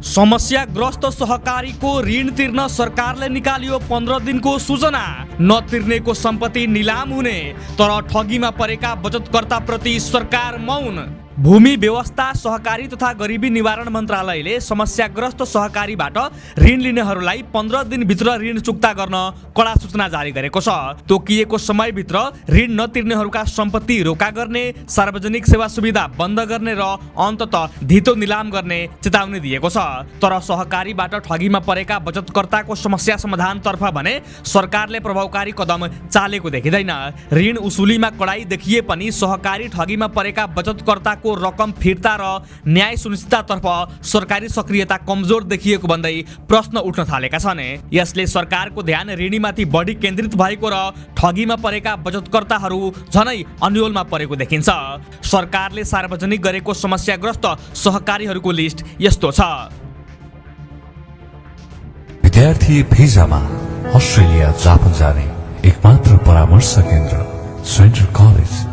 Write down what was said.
समस्याग्रस्त सहकारीको ऋण तिर्न सरकारले निकालियो 15 दिनको सूचना। नतिर्नेको सम्पत्ति निलाम हुने, तर ठगीमा परेका बचतकर्ताप्रति सरकार मौन। भूमि व्यवस्था, सहकारी तथा गरिबी निवारण मन्त्रालयले समस्याग्रस्त सहकारीबाट ऋण लिनेहरूलाई 15 दिनभित्र ऋण चुक्ता गर्न कडा सूचना जारी गरेको छ। तोकिएको समयभित्र ऋण नतिर्नेहरूका सम्पत्ति रोका गर्ने, सार्वजनिक सेवा सुविधा बन्द गर्ने र अन्ततः धितो निलाम गर्ने चेतावनी दिएको छ। तर सहकारीबाट ठगीमा परेका बचतकर्ताको समस्या समाधानतर्फ भने सरकारले प्रभावकारी कदम चालेको देखिँदैन। ऋण उसुलीमा कडाई देखिए पनि सहकारी ठगीमा परेका बचतकर्ता को रकम फिर्ता र न्याय सुनिश्चिततातर्फ सरकारी सक्रियता कमजोर देखिएको भन्दै प्रश्न उठ्न थालेका छन्। यसले सरकारको ध्यान ऋणीमाथि बढी केन्द्रित भएको र ठगीमा परेका बचतकर्ताहरू झनै अन्योलमा परेको देखिन्छ। सरकारले सार्वजनिक गरेको समस्याग्रस्त सहकारीहरूको लिस्ट यस्तो छ। विद्यार्थी भिजामा अस्ट्रेलिया जापान जाने एकमात्र परामर्श केन्द्र सेन्ट्रल कलेज।